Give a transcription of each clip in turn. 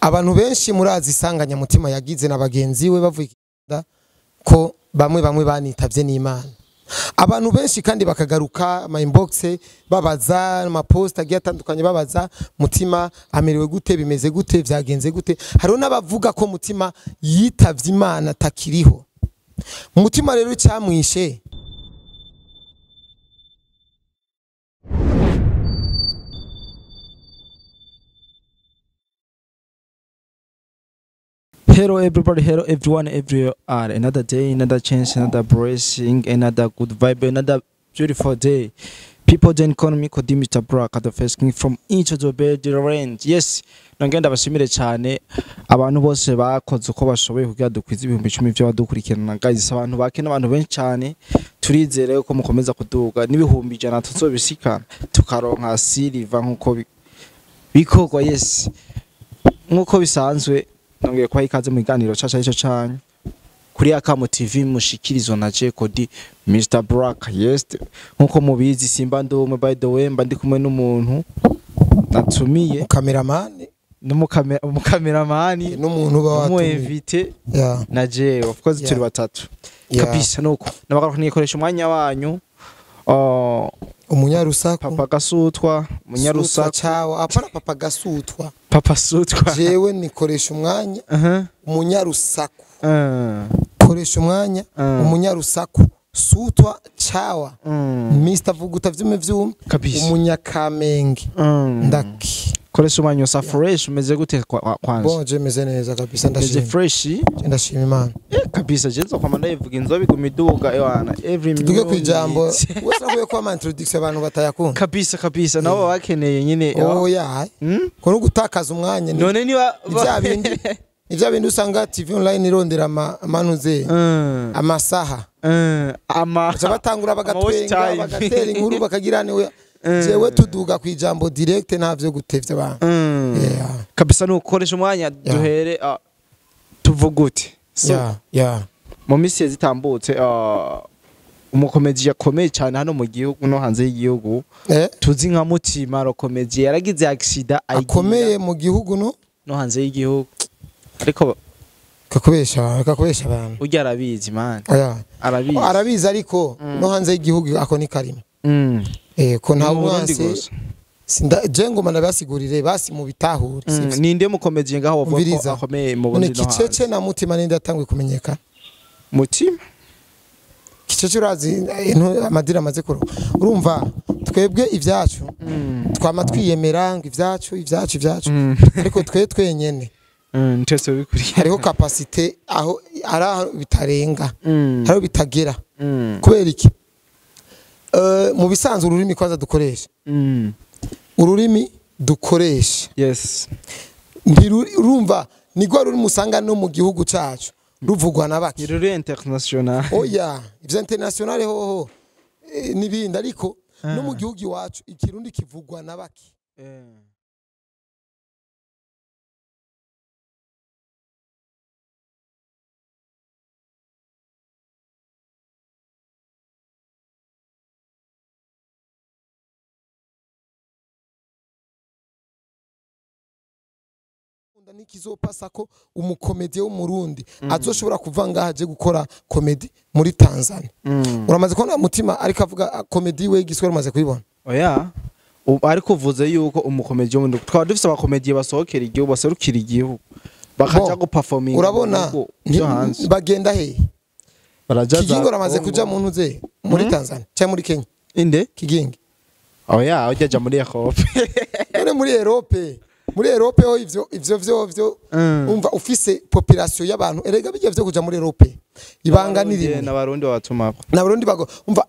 Abantu benshi murazi isanganya Mutima yagize na bagenzi we bavuye ko bamwe bamwe banitavye n'Imana. Abantu benshi kandi bakagaruka ama inbox babaza, ama post agiye atandukanye babaza Mutima amerewe gute, bimeze gute, vyagenze gute. Hariho n'abavuga ko Mutima yitavye Imana takiriho. Mutima rero cyamwishe. Hello everybody, hello everyone, everywhere. Another day, another chance, another blessing, another good vibe, another beautiful day. People then call me Kodi Mr. Brock, the first king from each of the bed range. Yes, nongenda bashimire cyane abantu bose bakoze uko bashoboye kugira dukwize 10,000 by'abadukurikirana. Guys, abantu bake n'abantu benshi cyane, turizere ko mukomeza kuduga n'ibihumbi 100 tuzobishikana tukaronka silver nkuko bikorwa. Yes, nkuko bisanzwe nongeye kwa ikaze mu biganiro caca ico canyu kuri Akamo TV mushikirizwa na Kodi Mr Brock. Yes, nkuko mubizi simba ndumwe, by the way mba ndi kumwe n'umuntu natumiye, cameraman n'umukameramani n'umuntu ba watumiye invité na je, of course turi batatu kabisa. Nuko nabagaruka nikoresha umwanya wanyu. Umunyarusaku Papa Gasutwa, umunyarusaku chawa apana Papa Gasutwa, Papa Sutwa. Jewe nikoresha umwanya umunyarusaku, koresha umwanya umunyarusaku Sutwa chawa Mr Vuguta vyume vyume umunyakamenge ndaki. Koresha umwanya usa fresh. Umeze gute kwanza? Bon, je meze neza kabisa, ndashima. Meze fresh, ndashima Imana kabisa. Je nzo kwama ndayivuga inzobe gumiduga ewana every minute. Tuge kwijambo wese akuye kwa ma introduction abantu batayakunda kabisa kabisa, nabo bakeneye nyine. Oya, ko no gutakaza umwanya none niba ivya bindi usanga TV online irondera amanuze amasaha ama batangura bagatwenga bagatera inkuru bakagira niwe. Jewe tuduga kwijambo direct ntavyo gutevya abantu. Kabisa nukoresha umwanya duhere tuvugute. So mu misi zitambutse umukomedi yakomeye cyane hano mu gihugu no hanze y'igihugu tuzi nka Mutima Rokomedi yaragize accident akomeye mu gihugu no hanze y'igihugu, ariko kakubesha abantu. Ujya arabizi man. Arabizi arabizi ariko no hanze y'igihugu ako ni karima. Ko nta mwanse sinda je ngoma nabasigurire basi mu bitahure. Ninde mukomedi ngaho bavuga ko akomeye mu Burundi no hanze? Kicece na Mutima ninde atangwe kumenyekana? Mutima Kicece urazi amadira amaze kuro. Urumva twebwe ivyacu twama twiyemera ngo ivyacu ivyacu ivyacu ariko twe twenyene ntese bikuriye hariho capacité aho ara bitarenga hariho bitagera. Kubera iki? Mu bisanzwe ururimi kwanza dukoresha ururimi dukoresha, yes, urumva ni gwa rurimi usanga no mu gihugu cacu ruvugwa na bake. Ruri international. Oya, ivyo international hoho nibindi, ariko no mu gihugu iwacu ikirundi kivugwa na bake. Nikizopasa ko umukomedi wo Murundi azoshobora kuva ngaha aje gukora komedi muri Tanzania. Uramaze kubona Mutima ariko avuga komedi we igiswahili, umaze kubibona? Oya, ariko uvuze yuko umukomedi wo Murundi twaba dufise abakomedi basohokera igihugu baserukira igihugu bakaja guperforming. Urabona bagenda he? Barajaza. Kigingo uramaze kuja mu ntuze muri Tanzania cyangwa muri Kenya? Inde? Kigingi. Oya, ujya muri Europe. None muri Europe. Muri Europe ho ivyo vyo umva ufise population y'abantu erega bijye vyo kuja muri Europe ibanga niri n'abarundi batuma n'abarundi bago umva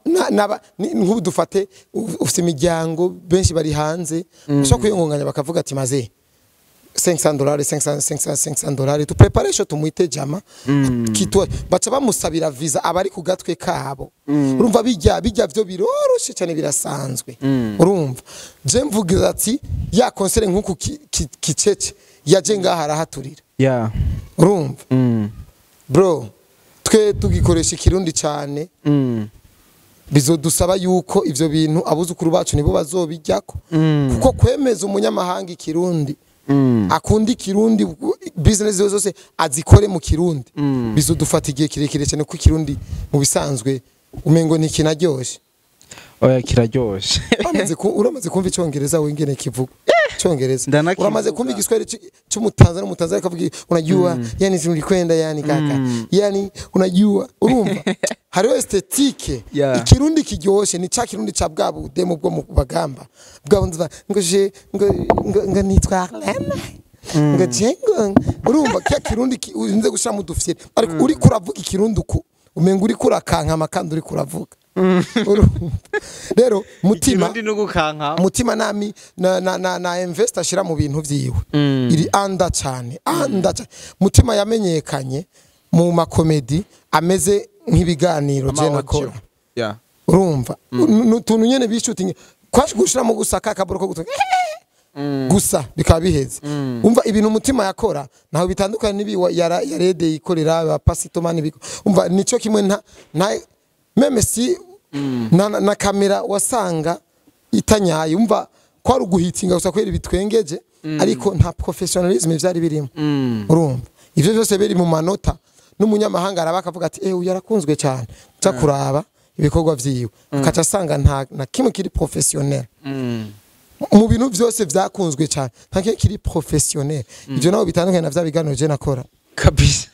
nkubu dufate ufise imiryango benshi bari hanze ushaka kwiyongonganya bakavuga ati maze $500 500 500 $500 tu preparation tumuite jama kitwa baca bamusabira visa abari ku gatwe kabo. Urumva bijya vyo biroroshe cyane birasanzwe. Urumva je mvugira ati ya concert nkuku kicece yaje ngaha arahaturira. Urumva bro twe tugikoresha ikirundi cyane bizodusaba yuko ivyo bintu abuzukuru bacu nibo bazobijyako, kuko kwemeza umunyamahanga ikirundi Akunda Ikirundi, business zose azikore mu Kirundi. Bizodufata igihe kirekire cyane, kuko Ikirundi mu bisanzwe umengo ntikinaryoshe. Oya, kiraryoshe. Uramaze kumva Icyongereza wengene kivuga Icyongereza? Ndanakivuga. Uramaze kumva Igiswahili cy'Umutanzania? Umutanzania akavuga unajua, yani tulikwenda, yani kaka, yani unajua. Urumva hariho esthétique. Ikirundi kiryoshe ni ca Kirundi ca bwa budemu bwo mu bagamba bwa bundi ngo je ngo nitwa Arlene, ngo je ngo urumva kya Kirundi urinze gushira mu dufyere, ariko uriko uravuga Ikirundi uku umenga uriko urakankama kandi uriko uravuga. Urumva rero Mutima Ikirundi n'ugukanka. Mutima nami na invest ashira mu bintu vyiwe iri anda cyane, anda cyane. Mutima yamenyekanye mu ma comédie ameze nk'ibiganiro je nakora. Urumva n'utuntu nyene bishutinge kwaje gushiramo gusa kakaburo ko gusa gusa bikaba biheze. Umva, ibintu Umutima yakora ntaho bitandukanye n'ibi yaredeye ikorera aba pasitomani biko. Umva, nico kimwe, nta même si na kamera wasanga itanyaye. Umva ko ari uguhitinga gusa kwera bitwengeje, ariko nta professionalism vyari birimo. Urumva ivyo byose biri mu manota, n'umunyamahanga araba akavuga ati: "Eh, uyu yarakunzwe cyane." Uca kuraba ibikorwa vyiwe ukaca asanga nta na kimwe kiri professionnel. Mu bintu byose vyakunzwe cyane nta kimwe kiri professionnel. Ivyo nabo bitandukanye na vya biganiro je nakora.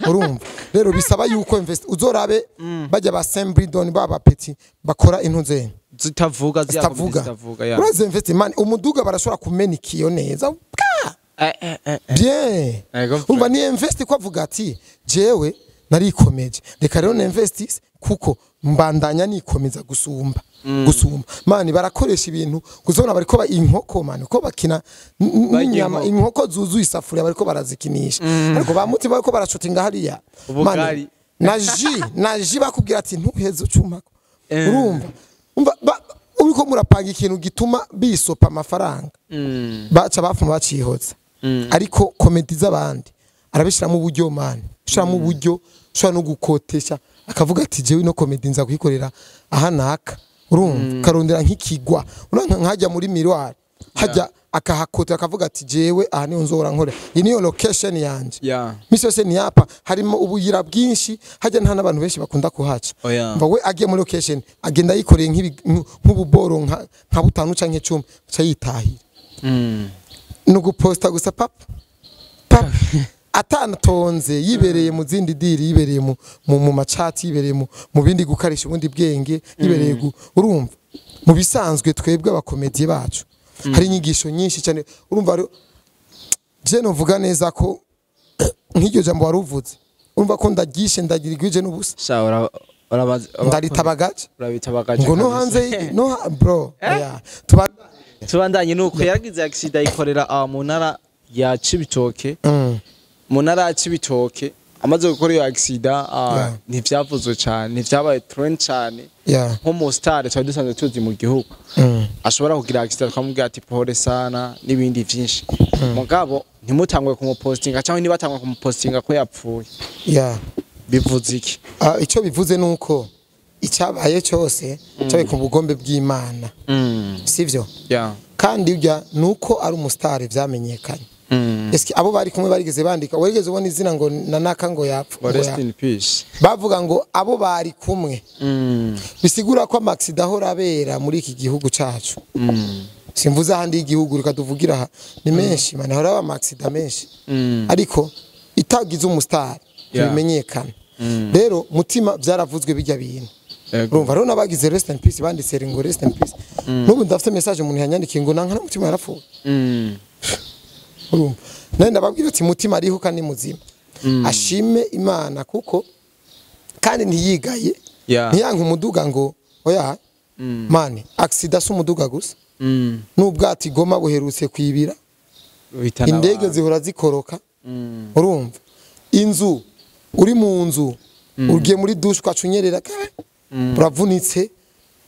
Urumva rero bisaba yuko invest. Uzorabe bajya ba Sembridon, baba petit bakora intuze zitavuga. Zitavuga. Zitavuga, ya. Uraze invest, man, umuduga barashobora kumena ikiyo neza. Bwa! Bien. Ego. Umva, ni invest ko avuga ati: "Jewe narikomeje, reka rero ninvest kuko mbandanya nikomeza gusumba gusumba." Man, barakoresha ibintu kuzobona bariko inkoko, man, ko bakina Barya n'inyama. inkoko. Inkoko zuzuye isafuriya bariko barazikinisha, ariko ba Mutima bariko barashutinga hariya. Ubugari. Man, na ji bakubwira ati: "Ntuheze ucumako." Urumva, umva uriko murapanga ikintu gituma bisopa amafaranga, baca bafuma bacihoza. Ariko comédie z'abandi arabishiramo uburyo, man, ushiramo uburyo ushobora no gukotesha, akavuga ati: "Jewe ino comédie nza kuyikorera aha naka." Urumva karondera nk'ikigwa, urumva nkajya muri miroir hajya akahakotera, akavuga ati: "Jewe aha niho nzohora nkora, iyi niyo location yanje." Misi yose ni hapa, harimo ubuyira bwinshi hajya, nta n'abantu benshi bakunda kuhaca. Oya. Mva we agiye muri location agenda yikoreye nk'ububoro nka butanu canke 10, aca yitahira. Ni uguposta gusa, papa papa, atanatonze, yibereye mu zindi diri, yibereye mu macati, yibereye mu bindi, gukarisha ubundi bwenge, yibereye urumva mu bisanzwe twebwe aba comédien bacu hari inyigisho nyinshi cyane. Urumva je novuga neza ko nk'iryo jambo wari uvuze, urumva ko ndagishe ndagira igwije n'ubusa. Sha, urabaza. Ndaritabagaje. Urabitabagaje. Ngo no Kabisa. hanze no bro, oya, tuba Tubandanye. Nuko yaragize accident ayikorera mu ntara ya Cibitoke. Mu ntara ya Cibitoke amaze gukora iyo accident, ntivyavuzwe cane, ntivyabaye trend cane nko mu star twari dusanzwe tuzi mu gihugu ashobora kugira accident tukamubwira ati: "Pole sana" n'ibindi vyinshi, mugabo ntimutangwe kumupostinga cyangwa ntibatangwe kumupostinga ko yapfuye. Bivuze iki? Ah, icyo bivuze nuko icyabaye cyose cyabaye ku bugombe bw'Imana, sivyo? Yeah. Kandi ujya nuko ari umusitari vyamenyekanye. Eske abo bari kumwe barigeze bandika, warigeze ubona izina ngo nanaka ngo yapfa Ngo ngo rest yapfa? in peace. Bavuga ngo abo bari kumwe. Bisigura ko ama accident ahora abera muri iki gihugu cacu. Simvuze ahandi y'igihugu, reka tuvugira aha, ni menshi, man, ahora aba ama accident menshi, ariko itagize umusitari ntibimenyekana. Rero Mutima byaravuzwe bijya bintu. Urumva rero n'abagize rest in peace banditse ngo rest in peace. N'ubu ndafite message umuntu yanyandikiye ngo nanka Mutima yarapfuye. Urumva nari ndababwira ati: "Mutima ariho kandi muzima, ashime Imana kuko kandi ntiyigaye." Ntiyanka umuduga ngo oya. Man, accident si umuduga gusa. N'ubwato igoma buherutse kwibira. Uhitana Indege abantu. zihora zikoroka. Urumva inzu, uri mu nzu, ugiye muri douche ukaca unyerera, uravunitse.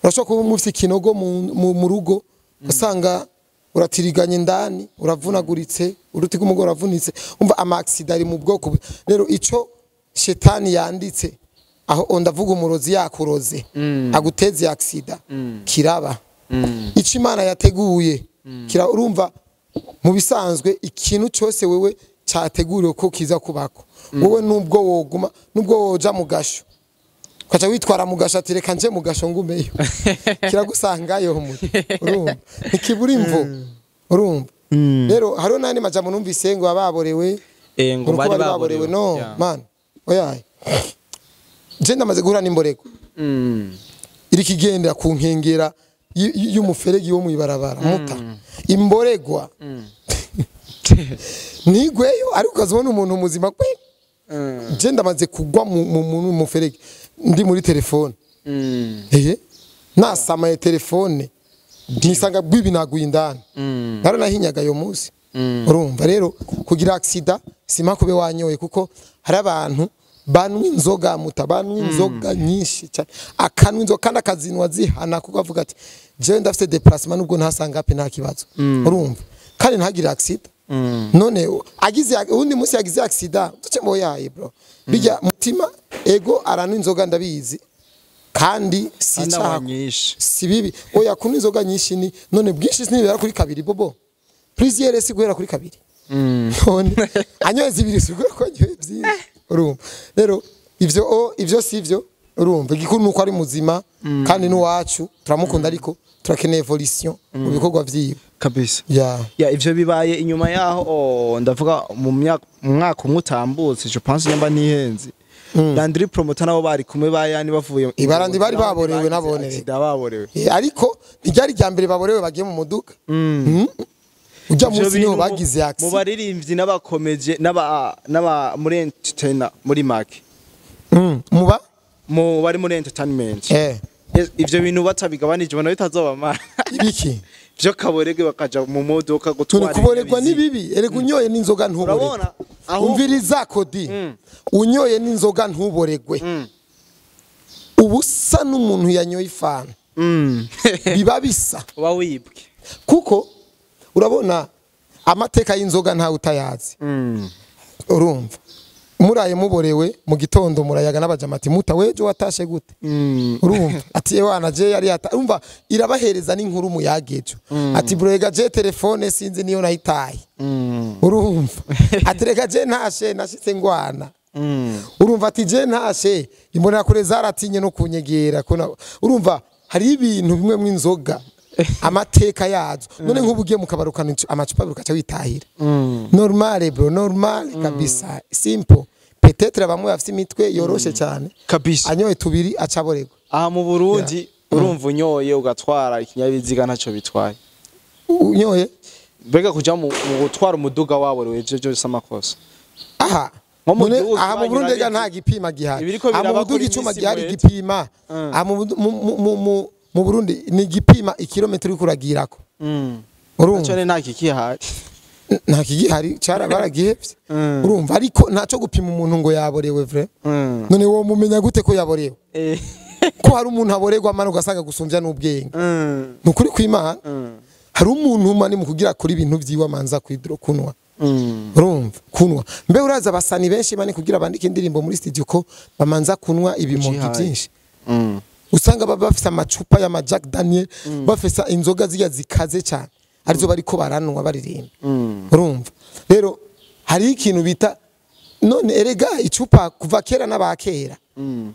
Urashobora kuba mufite ikinogo mu rugo, usanga uratiriganye indani, uravunaguritse, uruti rw'umugore uravunitse. Umva, ama accident ari mu bwoko rero ico shetani yanditse aho, ndavuga umurozi yakuroze aguteze accident, kiraba. Ico Imana yateguye kira. Urumva. Mu bisanzwe ikintu cyose wewe cyateguriwe ko kiza kubako, wowe nubwo woguma, nubwo woja mu gasho, ukaca witwara mu gasho ati reka nje mu gasho ngumeyo, kiragusangayo mu, urumva, ntikibura imvo, urumva. Rero hariho n'andi majambo numvise ngo baborewe, ngo ngo bari bari baborewe. No man, oya, je ndamaze guhura n'imborego iri kigendera ku nkengera y'umuferegi wo mw'ibarabara, muta imboregwa ntigweyo, ariko ukazibona umuntu muzima kwe. Je ndamaze kugwa mu muferege ndi muri telefone, nasamaye telefone nisanga bwibi naguye indani, naranahinyaga ayo munsi, urumva. Rero kugira accident sima kube wanyoye, kuko hari abantu banywa inzoga, muta, banywa inzoga nyinshi cyane, akanywa inzoga kandi akazinwa zihana, kuko avuga ati jewe ndafite déplacement, nubwo ntasanga pe nta kibazo, urumva, kandi ntagire accident. None agize uwundi munsi yagize accident duce mo yaye bro, bijya mutima ego aranywa inzoga ndabizi, kandi si Kandi icyaha, anywa nyinshi. Si bibi, oya, kunywa inzoga nyinshi ni none bwinshi sinibera kuri kabiri bobo, plusieurs si guhera kuri kabiri, none anyoye zibiri si guhera ko anyoye byinshi, urumva. Rero ivyo ivyo si ivyo, urumva. Igikuru nuko ari muzima kandi n'uwacu turamukunda, ariko turakeneye évolution mu bikorwa vyiwe. Kabisa. Ya. Ya, ivyo bibaye inyuma yaho, ndavuga mu myaka, mu mwaka umwe utambutse, je pense, nyamba ntihenze, Landry Promoter nabo bari kumwe bayani bavuye. Ibarandi bari baborewe nabone. Accident baborewe. Ariko ntiryari rya mbere baborewe bagiye mu muduga. Ujya Ivyo munsi niho bintu bagize mu accident. baririmbyi n'abakomeje n'aba muri entertainer muri make, Muba mu bari muri entertainment. Yes, ivyo bintu batabigabanije ubona bitazobamara. Ibiki? Vyo kaborege bakaja mu modoka Tuni gutwara kuboregwa ni ibinyabiziga. bibi, erega unyoye n'inzoga ntuboregwe. Urabona aho Umviriza kodi, unyoye n'inzoga ntuboregwe, uba usa n'umuntu yanyoye ifanta, biba bisa. Uba wibwe. Kuko urabona amateka y'inzoga ntawe utayazi, urumva, muraye muborewe, mu gitondo murayaga n'abajama ati muta wejo watashe gute? Urumva ati ewana je yari yata, urumva irabahereza n'inkuru muyagejo, ati bro ega je telefone sinzi niyo nayitaye, urumva, ati reka je ntashe nashitse ngwana, urumva, ati je ntashe imbonera kure zaratinye no kunyegera kuna, urumva hari ibintu bimwe mw'inzoga amateka yazo. None nk'ubu ugiye mukabarukana amacupa abiri ukaca witahira, normale bro, normale kabisa, simple. Peut-être bamwe bafite imitwe yoroshe cyane, Kabisa. anyoye tubiri acaborerwa. Aha mu Burundi urumva unyoye ugatwara ikinyabiziga ntacyo bitwaye? Unyoye? Mbega kuja mu gutwara umuduga waborewe ivyo byose amakosa? Aha Nko mu none gihugu aha mu iwanyu Burundi ega urabizi. nta gipima gihari. Ibiriko Aha mu biraba Burundi kuri icuma Miss gihari Muheto. gipima aha mu Burundi ni igipima ikirometero uriko uragirako, urumva. Naco nta kikihari. Nta kigihari, cara baragihevye, urumva, ariko ntaco gupima umuntu ngo yaborewe vrai. None wowe mumenya gute ko yaborewe? Ko hari umuntu aborerwa amana ugasanga gusumvya n'ubwenge, ni ukuri kw'Imana. Hari umuntu mani mu kugira kuri ibintu vyiwe amanza kwidro kunwa, urumva, kunwa. Mbe uraza abasani benshi mani kugira bandike indirimbo muri studio ko bamanza kunwa ibimogi Ucihaye. byinshi, usanga baba bafise amacupa y'ama Jack Daniel, bafise inzoga zirya zikaze cyane, arizo bariko baranwa baririmba, urumva. Rero hari ikintu bita none erega icupa kuva kera n'abakera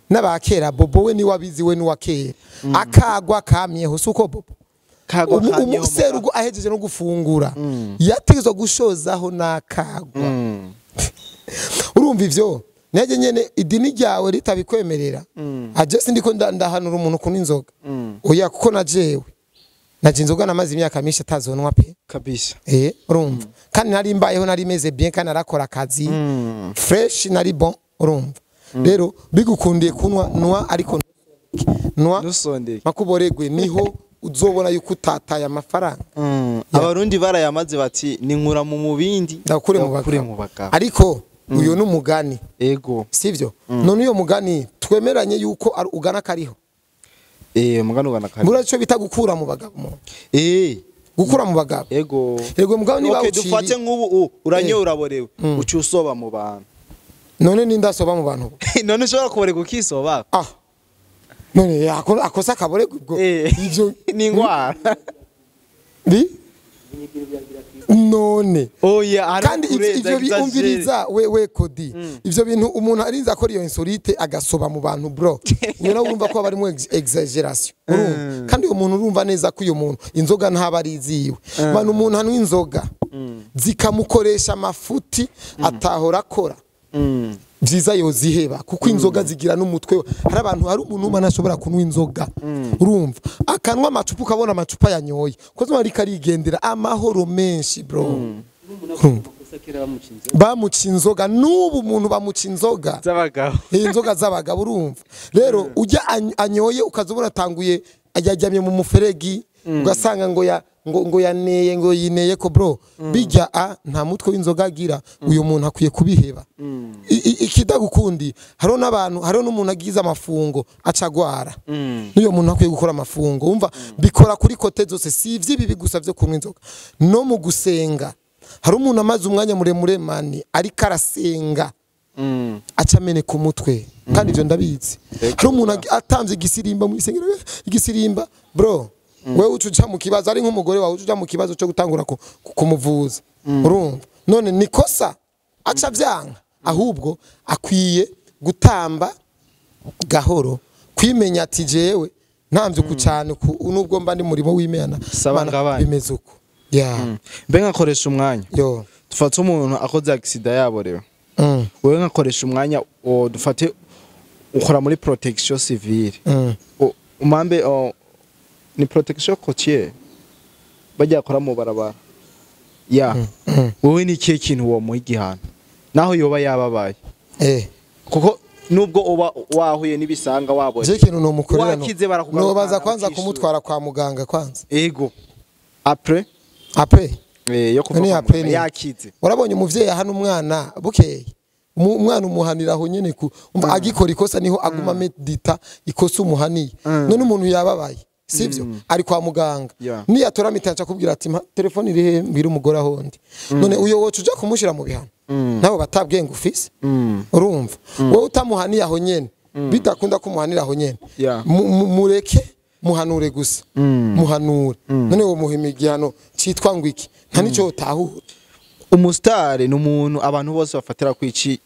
n'abakera, bobo we niwe abizi, we niwa kera, akagwa kamyeho suko bobo. Kagwa kamyeho. Umuserugo ahejeje no gufungura yategezwa gushozaho n'akagwa, urumva. Ivyo nege nyene idini ryawe ritabikwemerera, aje sindiko ndahanura umuntu kunywa inzoga, oya, kuko najewe naje inzoga namaze imyaka myinshi atazonwa pe. Kabisa. Urumva, kandi nari mbayeho, nari meze bien, kandi narakora akazi fresh, nari bon, urumva. Rero bigukundiye kunywa, nwa, ariko nwa nusondeke. Makuboregwe niho uzobona yuko utataye amafaranga. Abarundi barayamaze bati ni nkura mu mubindi ndakure mu ndakure bagabo. Mu bagabo. Ariko uyo ni umugani. Ego. Sivyo? None uyo mugani twemeranye yuko ugana kariho? Mugani ugana kare. Mbura ico bita gukura mu bagabo umuntu. Gukura mu bagabo. Ego. Ego, mugabo niba Okay, uciri dufate nk'ubu uranyoye uraborewe, uca usoba mu bantu. None nindasoba mu bantu? None ushobora kuboreka ukisoba. Ah, none akosa akaboregwe ubwo? Ivyo Ni ingwara. Bi None Oya, kandi ivyo biumviriza we Kodi, ivyo bintu umuntu arinze akora iyo insolite agasoba mu bantu bro, uyo nawe urumva ko barimo exaggeration, urumva. Kandi uyo muntu urumva neza ko uyo muntu inzoga ntaba ariziwe. Man, umuntu anywa inzoga zikamukoresha amafuti atahora akora, vyiza yoziheba, kuko inzoga zigira n'umutwe. Hari abantu, hari umuntu umwe ashobora kunywa inzoga, urumva, akanwa amacupa, ukabona amacupa yanyoye ko zuma ariko arigendera amahoro menshi bro. Bamuca inzoga n'ubu umuntu bamuca inzoga z'abagabo, inzoga z'abagabo, urumva. Rero ujya anyoye ukazubona atanguye ajyajyamye mu muferegi, ugasanga ngo ya ngo yaneye, ngo yineye ko bro, bijya a nta mutwe w'inzoga agira. Uyu muntu akwiye kubiheba. Ikidagukundi hariho n'abantu, hariho n'umuntu agize amafungo acagwara, n'uyo muntu akwiye gukora amafungo. Umva, bikora kuri côté zose, si ivy'ibibi gusa vyo kunywa inzoga, no mu gusenga. Hari umuntu amaze umwanya muremure mani ariko arasenga, aca ameneka umutwe, kandi ivyo ndabizi. Hari umuntu atamvye igisirimba mu isengero, igisirimba bro, wewe uca uja mu kibazo, ari nk'umugore wawe uca uja mu kibazo cyo gutangura kumuvuza, urumva. None nikosa aca vyanka, ahubwo akwiye gutamba gahoro, kwimenya ati jewe ntamvye uku cyane nubwo mba ndi murimo w'Imana. Saba Mana, ngabanye. Bimeze uko ya. Mbe nkakoresha umwanya, yo dufate umuntu akoze accident yaborewe, wewe nkakoresha umwanya, dufate ukora muri protection civile, umambe ni protection côtière, bajya akora mu barabara ya, wowe ni ikihe kintu womuha igihano naho yoba yababaye? Kuko nubwo uba wahuye n'ibisanga wabonye, Je kintu nomukorera no wakize barakugarukana, nobaza kwanza ukishyura. Kumutwara kwa muganga kwanza. Ego, après Après yo kuva None kwa après muganga, yakize. Urabonye umuvyeyi ahana umwana bukeye, umwana umuhanira aho nyene, ku umva agikora ikosa niho aguma medita ikosa umuhaniye. None umuntu yababaye, sivyo, ari kwa muganga, niyatora mita aca kubwira ati: "Mpa telefone iri he, mbwira umugore aho ndi." None uyo woca uja kumushira mu bihano nabo batabwenga ufise? Urumva wowe utamuhaniye aho nyene, bidakunda kumuhanira aho nyene, mureke muhanure gusa, muhanure. None uwo muhima igihano citwa ngo iki? Nta nico utahura. Umusitari ni umuntu abantu bose bafatira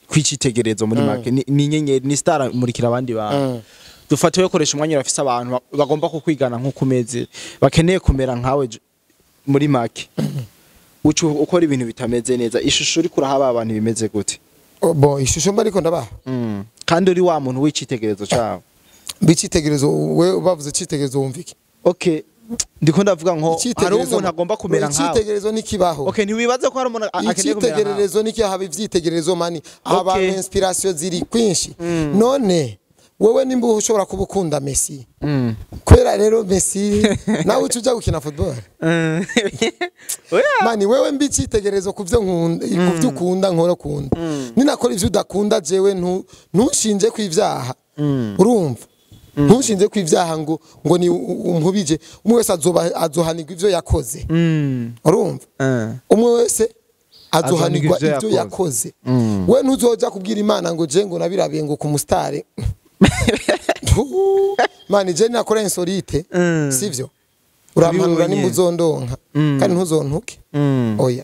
kwicitegerezo muri make, ni inyenyeri, ni star amurikira abandi bantu. Dufate koresha umwanya, urafise abantu bagomba kukwigana nk'uko umeze, bakeneye kumera nkawe, muri make uca ukora ibintu bitameze neza, ishusho uriko uraha aba bantu bimeze gute? Oh, bon, ishusho mba ariko ndabaha, Kandi uri wa muntu w'icitegererezo cawe. Bicitegerezo, we bavuze icitegerezo wumva iki? Okay, ndiko ndavuga nko hari umuntu agomba kumera nkawe. Icitegererezo nikibaho. Okay, ntiwibaze ko hari umuntu akeneye kumera nkawe. Icitegererezo niki? Haba ivyitegererezo mani, abantu inspiration ziri kwinshi. None wewe nimba ushobora kuba ukunda Messi, kubera rero Messi nawe uca uja gukina football? Oya. Mani, wewe mbi icitegererezo kuvyo nkunda, kuvyo ukunda nkora kunda, ninakora ivyo udakunda jewe ntushinje ku ivyaha, urumva, ntushinje ku ivyaha ngo ni umpubije. Umwe wese azoba azohanirwa ivyo yakoze, urumva. Umwe wese azohanirwa azohanirwa ivyo yakoze. We ntuzoja kubwira Imana ngo je ngo nabirabiye ngo ku mustare. Mani, je nakora insolite, sivyo, urampanura wenyene. Nimba uzondonka kandi ntuzontuke, oya,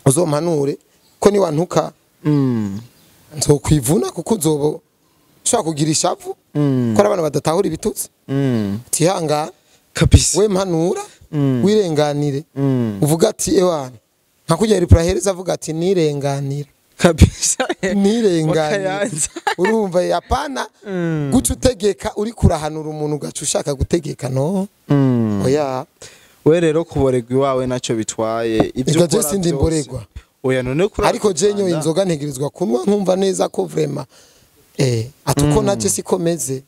uzompanure ko niwantuka nzokwivuna, kuko uzoba ushobora kugira ishavu, ko ari abantu badatahura ibitutsi. Tihangana. Kabisa. We mpanura, wirenganire, uvuga ati ewana, nka kujya Ripurahereza avuga ati nirenganira. Kabisa. Nirenganira. Wakayanza. Urumva, yapana guca utegeka uri kurahanura umuntu, ugaca ushaka gutegeka, no, oya. We rero kuboregwa iwawe nacyo bitwaye ibyo Ega je ukora sindi byose. mboregwa. Oya, none kuri Ariko je nyoye inzoga ntegerezwa kunywa nkumva neza ko vraiment atuko naje siko meze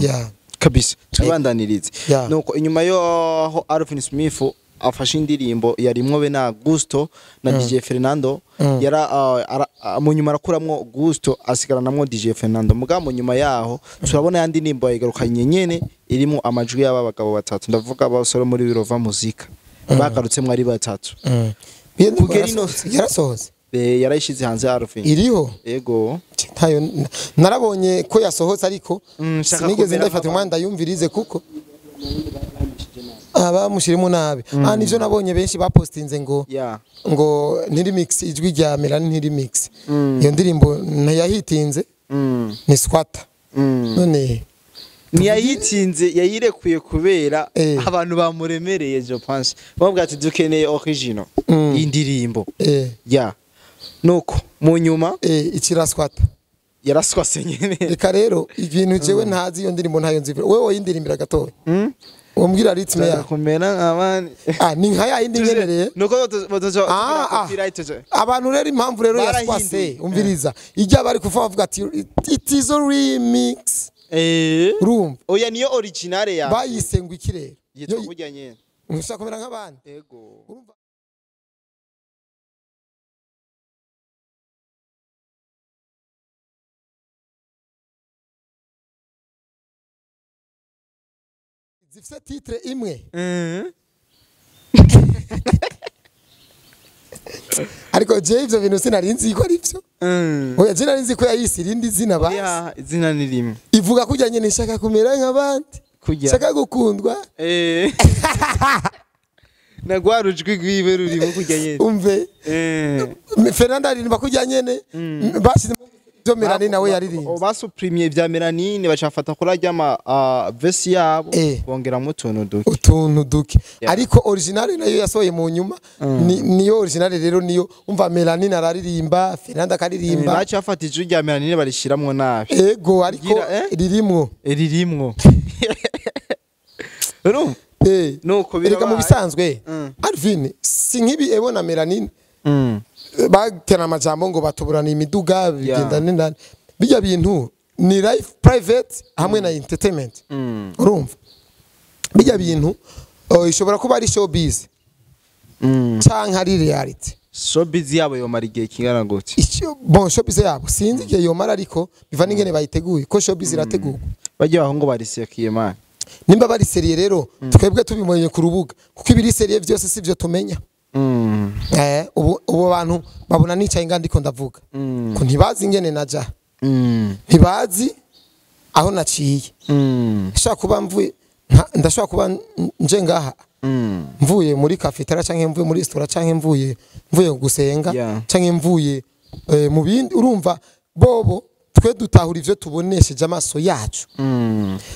ya. Kabisa, tubandanirize. Nuko inyuma yo Alvin Smith afashe indirimbo yarimwo be na Gusto na DJ Fernando, yara mu nyuma arakuramwo Gusto, asigaranamwo DJ Fernando. Mugabo mu nyuma yaho turabona yandi ndirimbo yayigarukanye nyene, irimo amajwi y'aba bagabo batatu, ndavuga abasore muri Birova Muzika bagarutsemo ari batatu. Iyo ndirimbo Kugera ino- yarasohotse? Yarayishize hanze Alvin. Iriho? Ego. Ntayo narabonye ko yasohotse, ariko Nshaka sinigeze kumera ndayifata nk'abandi. umwanya ndayumvirize kuko Bamushiremo nabi. Nivyo nabonye benshi bapostinze ngo ngo ntiri mix, ijwi rya Melanie ntiri mix. Iyo ndirimbo ntiyahitinze, ni squatter. None ntiyayitinze, yayirekuye kubera abantu bamuremereye, je pense bavuga ati dukeneye original y'indirimbo. Ya nuko mu nyuma ikiraswata yaraswase nyene. Reka rero ibintu jewe ntazi, iyo ndirimbo ntayo nzi. Wewe woyindirimbira gatoya, umbwira rythme ya kumera abandi. Ni nka ya yindi nyenereye. Nuko bazoja copyright. Abantu rero impamvu rero yaswase, umviriza ijya bari kufa bavuga ati it is a remix. Urumva oya niyo original ya bayise ngo iki rero yitwa kurya nyene ntushaka kumera nk'abandi. Yego. Urumva zifise titre imwe. Ariko je ivyo bintu sinari nzi ko ari byo. Oya je nari nzi ko yayise irindi zina basi. Ya izina ni rimwe. Ivuga kurya nyene nshaka kumera nk'abandi. Nshaka gukundwa. Nagwa rujwi gwiwe rurimo kurya nyene. Umve. Fernanda aririmba kurya nyene. Basi byo Melanie nawe yaririmbye. Basuprimye bya Melanie bacafata kuri ajya ama verse yabo bongeramo utuntu duke. Utuntu duke. Ariko original nayo yasohoye mu nyuma, niyo original rero niyo umva Melanie araririmba, Fernanda akaririmba. Bacafata ijwi rya Melanie barishiramwo nabi. Ego ariko ririmwo. Ririmwo. Urumva? Nuko biraba mu bisanzwe. Alvin si nkibi ebona Melanie batera amajambo ngo batuburana imiduga bigenda n'indani. Bijya bintu ni life private hamwe na entertainment. Urumva bijya bintu ishobora kuba ari showbiz canke ari reality. Showbiz yabo yomara igihe kingana gute? Bon, showbiz yabo sinzi igihe yomara, ariko biva n'ingene bayiteguye, ko showbiz irategurwa. Bajya bahungu barisekiye man. Nimba bari seriye rero twebwe tubimenye ku rubuga, kuko ibiri seriye byose sivyo tumenya. Ubu abantu babona nicaye ngandiko ndavuga ko ntibazi ingene naja, ntibazi aho naciye. Ndashobora kuba mvuye, ndashobora kuba nje ngaha mvuye muri cafeteria canke mvuye muri restaurant canke mvuye gusenga canke mvuye mu bindi. Urumva bobo twe dutahura ivyo tubonesheje amaso yacu.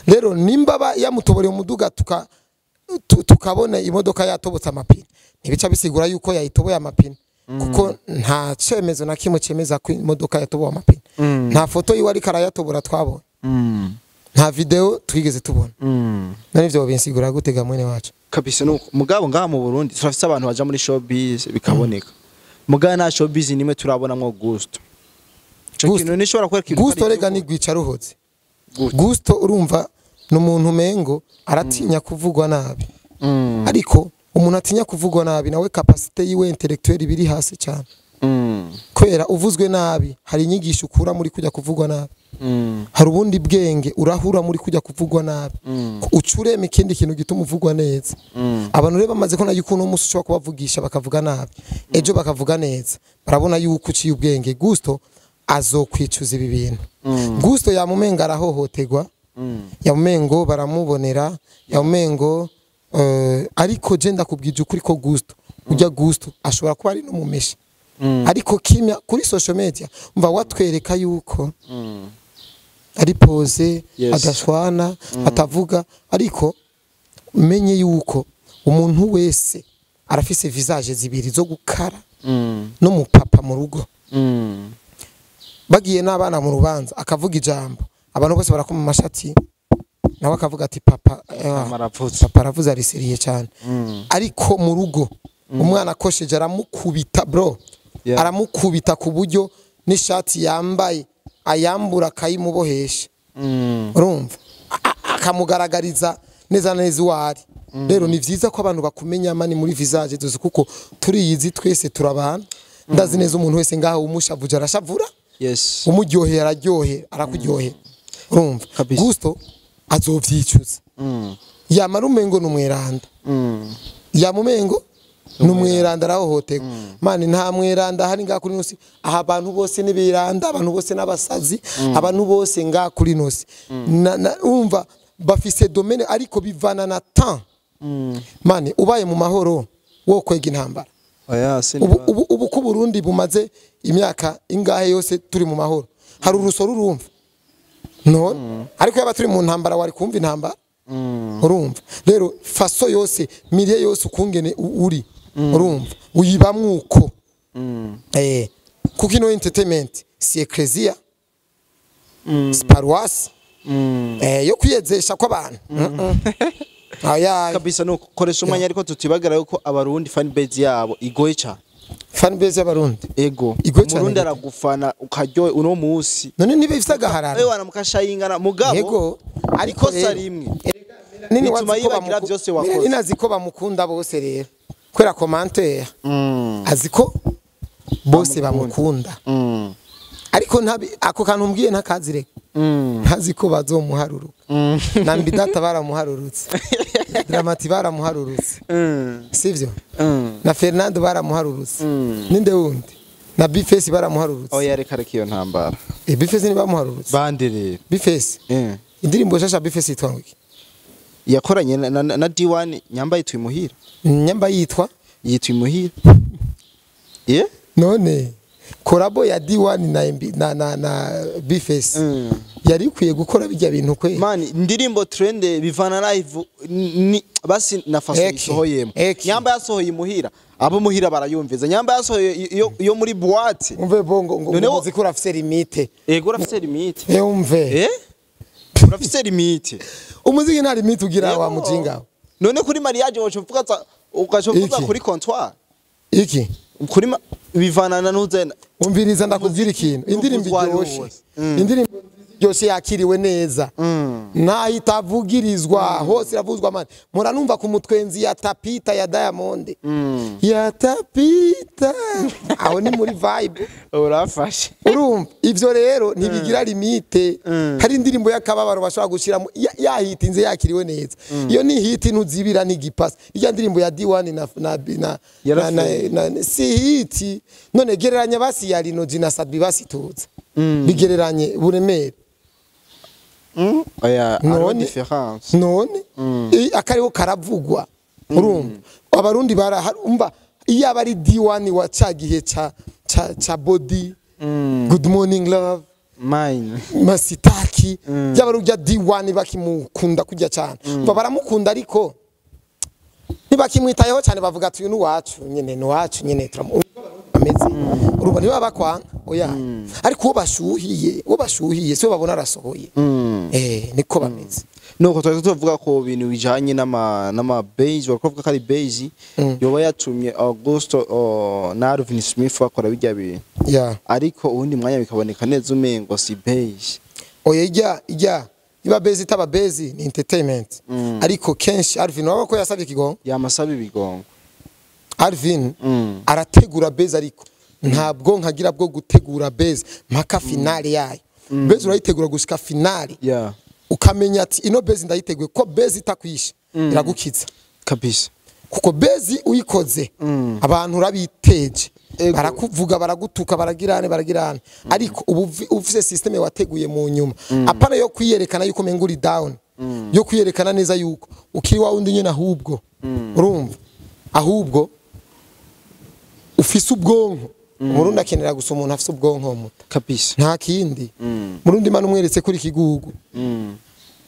Rero nimba yamutoboreye umuduga tukabona imodoka yatobotse amapine, ntibica bisigura yuko yayitoboye amapine, kuko nta cemezo na kimwe cemeza ko imodoka yatoboye amapine. Nta foto yiwe ariko arayatobora twabonye, nta video twigeze tubona. None ivyo binsigura gutega mwene wacu kabisa. Nuko mugabo ngaha mu Burundi turafise abantu baja muri showbiz bikaboneka, mugabo na showbiz nimwe turabonamwo gusto. Ikintu nishobora kwereka gusto rega ni gwica ruhotse. Gusto urumva numuntu mengo aratinya kuvugwa nabi. Ariko umuntu atinya kuvugwa nabi nawe capacité yiwe intellectuelle biri hasi cyane. Kwera uvuzwe nabi hari inyigisho ukura muri kujya kuvugwa nabi. Hari ubundi bwenge urahura muri kujya kuvugwa nabi. Ucureme ikindi kintu gituma uvugwa neza. Abantu rero bamaze ko nayo ukuntu umunsi ushobora kubavugisha bakavuga nabi, ejo bakavuga neza, barabona yuko uciye ubwenge. Gusto azokwicuza ibi bintu. Gusto yamumenga arahohotegwa, yamumengo baramubonera, yamumengo ariko je ndakubwije ukuri ko Gusto ujya Gusto ashobora kuba ari no mumesha. Ariko kimya kuri social media umva watwereka yuko ari pose, adashwana, atavuga, ariko menye yuko umuntu wese arafise visage zibiri zo gukara no mupapa mu rugo. Bagiye n'abana mu rubanza akavuga ijambo, abantu bose barakoma amashati, nawe akavuga ati papa papa aravuze ari seriye cyane. Ariko mu rugo umwana akosheje aramukubita bro. Aramukubita ku buryo n'ishati yambaye ayambura akayimubohesha. Urumva akamugaragariza neza neza uwari. Rero ni vyiza ko abantu bakumenya mani muri visage zose, kuko turiyizi twese turabana. Ndazi neza umuntu wese ngaho umushavuja arashavura. Yes. Umuryohe araryohe, arakuryohe. Urumva Gusto azovyicuza. Yamara umengo numweranda. Yamumengo numweranda arahohoterwa. Mani nta mweranda hari ngaha kuri nosi. Aha abantu bose nibiranda, abantu bose n'abasazi, abantu bose ngaha kuri nosi. Umva bafise domaine ariko bivana na temps. Mani ubaye mu mahoro wo kwega intambara. Oya, ubu ku Burundi bumaze imyaka ingahe yose turi mu mahoro, hari urusoro urumva none, ariko yaba turi mu ntambara wari kumva intambara. Urumva rero faso yose mirie yose ukungene uri, urumva uyibamwe uko. Kuko ino entertainment si ecclesia, si paroisse yo kwiyezesha kw'abantu. Aya kabisa no koresha umwanya, ariko tutibagara yuko abarundi fan base yabo igoye cyane. Fan base y'abarundi ego, umurundi aragufana ukaryohe uno munsi none nibe ifise agaharara ewe wanamukashayingana mugabo yego, ariko sarimwe nini waziba byose wakoze nini aziko bamukunda bose rero kwera commentaire aziko bose bamukunda. Ariko ntabi ako kantu mbwiye ntakazire ntazi ko bazomuharuruka. Na Mbidata baramuharurutse, Dramati baramuharurutse, sivyo? Na Fernando baramuharurutse, ninde wundi, na Bface baramuharurutse. Oya reka reka iyo ntambara. Bface ni bamuharurutse bande rero Bface. Indirimbo shasha Bface yitwa ngiki? Yakoranye na D1 nyamba yitwa Imuhira. Nyamba yitwa Imuhira. None korabo ya D1 na Bface yari ikwiye gukora bijya bintu kwe. Man, indirimbo trend bivana live ni basi na faso isohoyemo. Nyamba yasohoye Imuhira, abo muhira barayumviza. Nyamba yasohoye iyo muri boîte. Umve bongo ngo muziki urafise limite. Ego urafise limite. Umve. Urafise limite. Umuziki nta limite ugira wa mujinga. None kuri mariage wocuvuga ukacuvuga kuri comptoir. Iki? Kuri bivana n'uzena. Umviriza ndakubwira ikintu. Indirimbo iryoshe. Indirimbo yose yakiriwe neza. Nahitavugirizwa hose iravuzwa mani. Muranumva ku mutwenzi ya Tapita ya Diamond. Ya Tapita. Aho ni muri vibe. Urafashe. Urumva ivyo rero ntibigira limite. Hari indirimbo y'akababaro bashobora gushiramo yahitinze yakiriwe neza. Iyo ni hit ntuzibira n'igipasi. Iyo ndirimbo ya D1 na si hit. None gereranya basi ya Lino G na Sadbi basi tuza. Bigereranye buremere. Oya, hariho difference. None akariho karavugwa. Urumva abarundi barumva iyo abari D1 wa ca gihe ca body good morning love mine masitaki by'abarujya D1 bakimukunda kujya cyane. Umva baramukunda ariko ntibakimwitayeho cyane, bavuga ati uyu nuwacu nyene nuwacu nyene turamu ameze. Urumva niba bakwanga oya, ariko uwo bashuhiye so babona arasohoye. Niko bameze. Nuko twari tuvuga ko bintu bijanye n'ama base, bakuvuga ko ari base yoba yatumye Augusto na Alvin Smith bakora bijya bintu. Ariko ubundi mwanya bikaboneka neza umengo si base. Oya ijya iba base itaba base ni entertainment. Ariko kenshi Alvin waba ko yasabye ikigongo. Yamasaba ibigongo. Alvin arategura base ariko ntabwo nkagira bwo gutegura base mpaka finale yayo. Base urayitegura gushika finale. Ukamenya ati ino base ndayiteguye ko base itakwisha iragukiza kabisa. Kuko base uyikoze abantu urabiteje barakuvuga baragutuka baragirane ariko ubu ufise system wateguye mu nyuma apana yo kwiyerekana yuko menguri down, yo kwiyerekana neza yuko ukiri wa undi nyene ahubwo urumva ahubwo ufise ubwonko. Umurundi akenera gusa umuntu afise ubwonko muta kabisa, nta kindi. Murundi mana umweretse kuri kigugu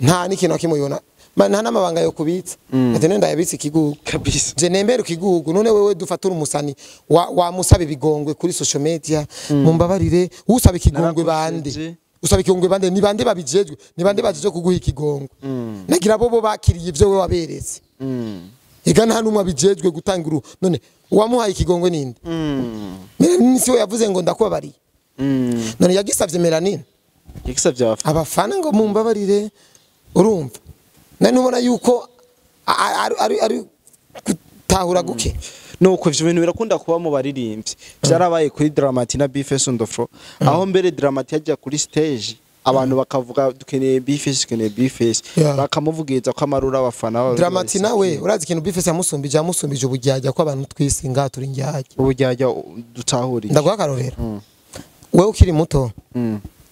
nta n'ikintu akimuyona nta n'amabanga yo kubitsa ati nenda yabitse ikigugu kabisa, je nembera ikigugu. None wewe dufatura umusani wa musaba ibigongwe kuri social media, mumbabarire usaba ikigongwe bande, usaba ikigongwe bande, ni bande babijejwe, ni bande bajeje kuguha ikigongwe. Nagira bobo bakiriye ivyo we waberetse. Ega nta numwe abijejwe gutanga uru. None uwamuhaye ikigongwe ninde? Melanine siwe yavuze ngo ndakubabariye. None yagisavye Melanine. Yagisavye abafana ngo mumbabarire. Urumva none ubona yuko ari gutahura guke. Nuko ivyo bintu birakunda kuba mu baririmbyi. Byarabaye kuri Dramati na Bface on the floor. Aho mbere Dramati yajya kuri stage abantu bakavuga dukeneye Bface, dukeneye Bface, bakamuvugiriza ko amarura abafana. Dramati nawe urazi ikintu Bface yamusumbije, yamusumbije ubujyajya ko abantu twisinga turi njyajya. Ubujyajya dutahuriye. Ndaguha akarorero. Wewe ukiri muto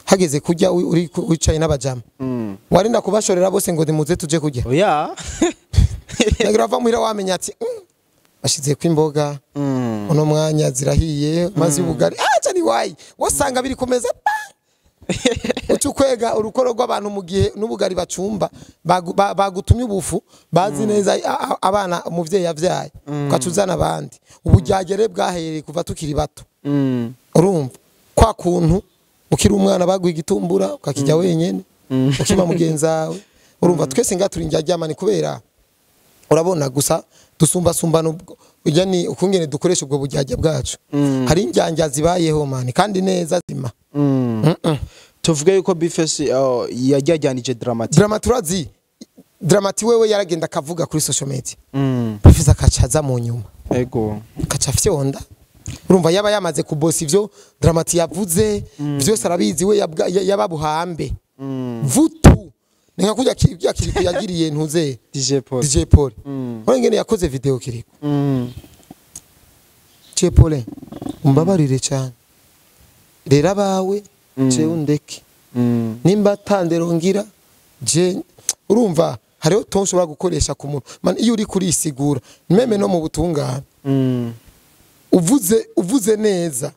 hageze kujya uri wicaye n'abajama warinda kubashorera bose ngo nimuze tuje kujya. Oya. Nagira bava muhira wamenya ati bashize ko imboga uno mwanya zirahiye mazi y'ubugari acha ni wayi wasanga biri kumeza ucukwega urukoro rw'abantu mu gihe n'ubugari bacumba bagutumye ubufu bazi neza abana umuvyeyi yavyaye ukacuzana abandi ubujyagere bwahereye kuva tukiri bato. Urumva kwa kuntu ukiri umwana baguha igitumbura ukakijya wenyene ukima mugenzawe. Urumva twese ngaturi njyajyamani kubera urabona gusa dusumba sumbana ujya ni ukungene dukoresha ubwo bujyajya bwacu. Hari injyanja zibayeho mani kandi neza zima. Tuvuge yuko B-Face yajyajyanije Dramati. Dramati Dramati wewe yaragenda akavuga kuri social media. B-Face akacaza mu nyuma. Ego. Akaca fyonda. Urumva yaba yamaze kubosa ivyo Dramati yavuze byose arabizi we yababuhambe. Vutu ninka kujya Kiriko yagiriye ntuze DJ Paul. DJ Paul. Urengene yakoze video Kiriko. DJ Paul umbabarire cyane. Rera abawe je undeke. Nimba tandero ngira je urumva hariho tonso bagukoresha ku muntu. Man iyo uri kurisigura meme no mu butungane. Uvuze neza.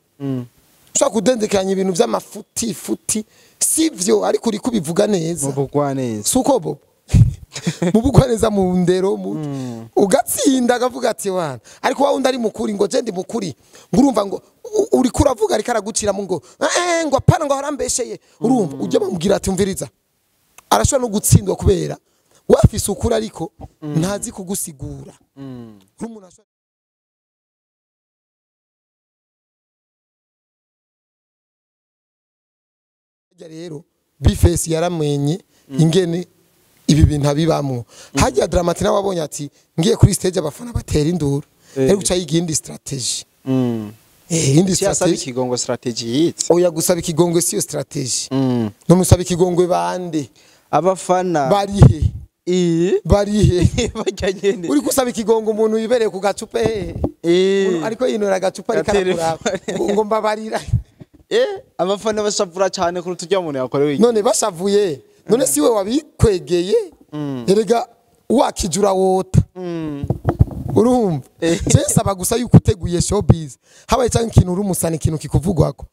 Ushaka kudendekanya ibintu by'amafuti futi sivyo ariko uri kubivuga neza. Mubugwa neza. Suko bo. Mubugwa neza mu ndero ugatsinda akavuga ati wana. Ariko wa undi ari mukuri ngo je ndi mukuri. Ngurumva ngo uri kuravuga ariko aragucira mu ngo ngo apana ngo harambesheye. Urumva ujye bamubwira ati umviriza. Arashobora no gutsindwa kubera wafise ukuri ariko ntazi kugusigura. Umuntu rero B-Face yaramenye ingene ibi bintu abibamwo. Hajya Dramati nawe abonye ati ngiye kuri stage abafana batera induru. Rero guca yigindi strategy. Indi strategy ikigongo strategy yitse. Oya gusaba ikigongo siyo strategy. None usaba ikigongwe bande? Abafana barihe? Barihe? Bajya nyene. Uri gusaba ikigongo umuntu yibereye ku gacupa hehe? Ariko yinora agacupa ariko arakuraba ngo mbabarira. Abafana bashavura cyane kuri tujya umuntu yakorewe. None bashavuye. None siwe wabikwegeye. Erega wakijura wota. Urumva? Je saba gusa yuko uteguye showbiz. Habaye cyangwa ikintu uri umusana ikintu kikuvugwako.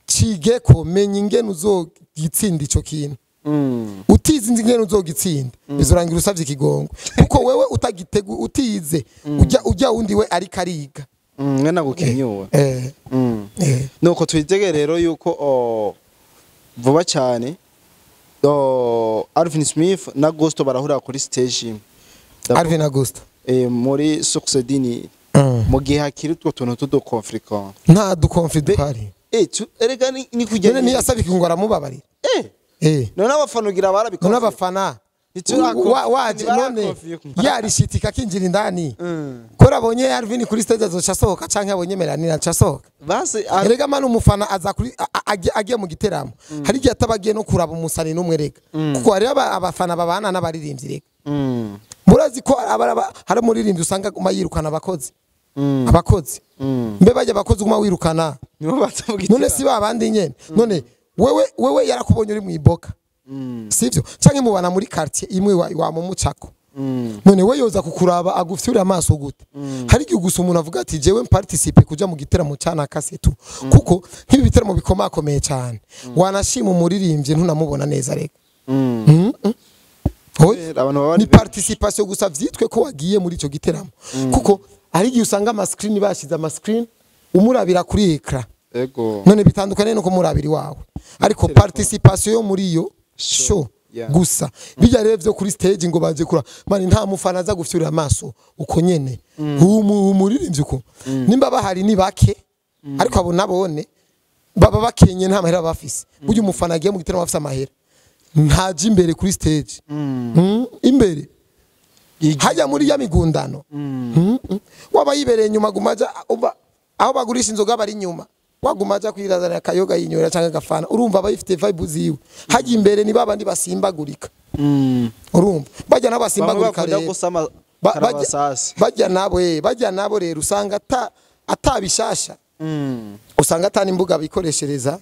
Cige ko menya ingene uzogitsinda ico kintu. Utize ingene uzogitsinda bizorangira usavye ikigongo. Kuko wewe utagitegu utize ujya undi we ariko ariga. Mwena gukenyuwe. Nuko twitege rero yuko vuba cyane Alvin Smith na Gusto barahurira kuri stage. Alvin na Gusto muri Source Dini mu gihe hakiri utwo tuntu tudo conflict. Nta du conflict duhari. Erega ni kujya none ntiyasabye ngo aramubabarira. None abafana ugira barabikora. None abafana waje none yarishitika kinjira indani. Kora abonye Alvin kuri stage azoca sohoka canke abonye Melanina aca sohoka. Basi erega man umufana aza kuri agiye mu giteramo. Hari igihe atabagiye no kuraba umusani n'umwe rega. Kuko hari abafana babana n'abaririmbyi rega. Murazi ko hari umuririmbyi usanga guma yirukana abakozi. Abakozi. Mbe bajya abakozi guma wirukana. Nibo batavuga. None si babandi nyene. None wewe yarakubonye uri mu iboka. Sivyo canke mubana muri quartier imwe wa mumucako. None we yoza kukuraba agufyura amaso gute? Hari igihe gusa umuntu avuga ati jewe participe kuja mu giteramo cyana kasetu. Kuko nk'ibi biteramo bikomakomeye cyane. Wanashima umuririmbyi ntunamubona neza reka. Ni participation gusa vyitwe ko wagiye muri ico giteramo. Kuko hari igihe usanga ama screen bashize ama screen umurabira kuri ecran. Ego. None bitandukanye no kumurabiri wawe. Ariko participation yo muri yo show gusa bijya rero byo kuri stage ngo baje kura mani nta mufana aza gufyura amaso uko nyene. Umuririmbyi uko nimba bahari ni bake ariko abo nabone baba bakenye nta mahera bafise. Burya umufana agiye mu giteramo afise amahera ntaje imbere kuri stage. Imbere hajya muri ya migundano. Waba yibereye nyuma gumaja aho bagurisha inzoga bari nyuma. Waguma aja kwirazana akayoga yinywera canke gafana urumva abayifite vibe ziwe. Hajya imbere ni babandi basimbagurika. Urumva bajya nabo basimbagurika rero bajya nabo rero usanga atabishasha. Usanga atani imbuga bikoreshereza.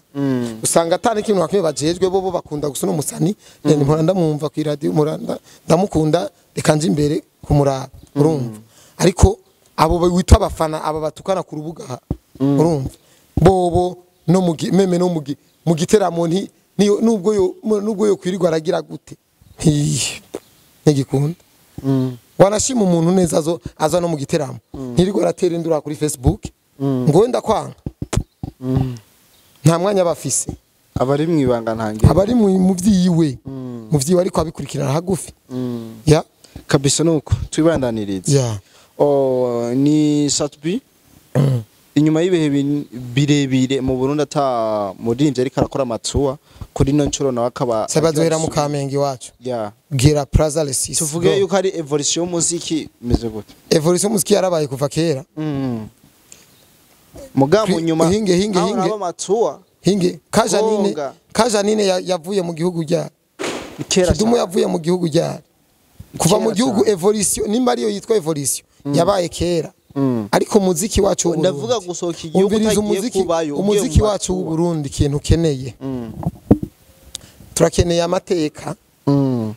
Usanga atani ikintu bakwiye bajejwe bo bakunda gusa n'umusani. Mpora ndamwumva ku radio mpora ndamukunda reka nje imbere Kumuraba, urumva, ariko abo witwa abafana, aba batukana ku rubuga, urumva, bobo no mu même no mu giteramo nti nubwo yo kwirirwa aragira gute, ntigikunda. Wanashima umuntu neza azo aza no mu giteramo, ntirirwa aratera indura kuri Facebook ngo wenda kwanga. Nta mwanya bafise. Abari mu ibanga ntange. Abari mu vyiwe ariko abikurikirana hagufi ya. Kabisa, nuko twibandaniriza. Ya. Oh, ni Sat-B inyuma y'ibihe birebire mu Burundi ata muririmbyi ariko arakora amatuwa, kuri ino nshuro nawe akaba Sabazohera mu Kamenge iwacu. Ya. Gira Plaza le 6. Tuvuge yuko ari evolution y'umuziki imeze gute? Evolution y'umuziki yarabaye kuva kera. Mugabo nyuma Hinge, hinge, aho hinge. naba amatuwa. Hinge Kajanine. Konga. Kajanine yavuye mu gihugu rya Kera Kidumu. cyane. Yavuye mu gihugu rya kuva mu Kera gihugu cyane. Evolution nimba ariyo yitwa evolution yabaye kera, ariko umuziki wacu w'u Ndavuga Burundi, gusohoka igihugu umviriza, utagiye umuziki kubayo, ugiye umuziki mu wacu w'u matuwa. Burundi, ikintu ukeneye, turakeneye amateka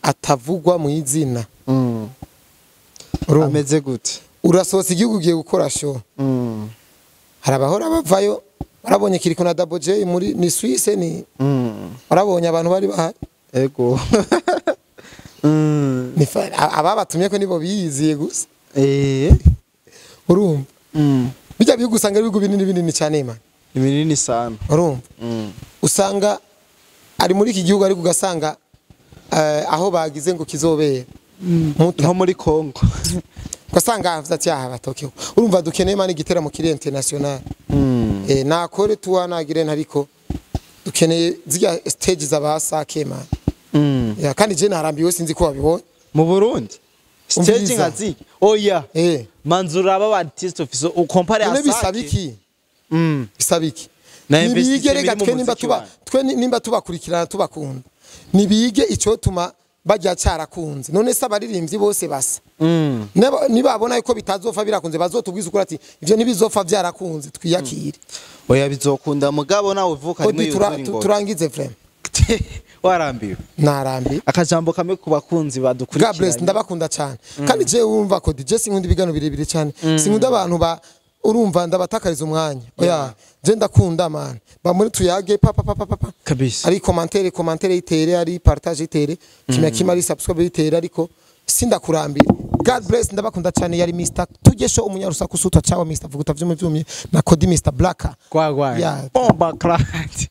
atavugwa mu izina. Urumva? Ameze gute? Urasohotse igihugu ugiye gukora show, hari abahora bavayo. Warabonye Kiriko na Double J muri ni Suisse, ni warabonye abantu bari bahari. Ego. Ni ababatumye ko nibo biyiziye gusa. Urumva, bijya bihugu usanga ari ibihugu binini binini cyane, man. Ni binini sana. Urumva, usanga ari muri iki gihugu, ariko ugasanga aho bagize ngo kizobera Muta. Nko muri Congo. Ugasanga havuze ati aha batokeho. Urumva, dukeneye, man, igiteramo kiri international. Nakore tuwa nagire, ariko dukeneye zirya stage z'aba Sake, man. Ya, kandi je narambiwe, sinzi ko wabibonye. Mu Burundi stage Umviriza. nka ziki, oya. Manzura aba artiste office ukompare. None bisaba iki? Bisaba iki? Na Nibige investissement rega iri mu twe nimba muziki tuba wanyu. twe nimba tubakurikirana, tubakunda, nibige icyo tuma bajya cyarakunze. None se abaririmbyi bose basa? Nibabona yuko bitazopfa birakunze, bazotubwiza ukuri ati ivyo ntibizopfa byarakunze, twiyakire. Oya, bizokunda, mugabo nawe uvuka rimwe Odi yuzura ingoro. Turangize vraiment. Warambiwe. Narambi. Akajambo kamwe ku bakunzi God bless. badukurikiranye. Ndabakunda cyane. Kandi je wumva ko DJ sinkunda ibiganiro birebire cyane, sinkunda abantu ba, urumva, ndabatakariza umwanya. Oya, je ndakunda, man, ba muri tuyage papa papa papa. Kabisa. Ari commentaire, commentaire itere, ari partage itere, kimya kimwe, ari subscribe itere, ariko sindakurambira. God bless, ndabakunda cyane. Yari Mr Tugesho umunyarusaku suta chawa, Mr Vuguta vyumye vyumye na Kodi, Mr Black. Kwa kwa. Yeah. Bomba clat.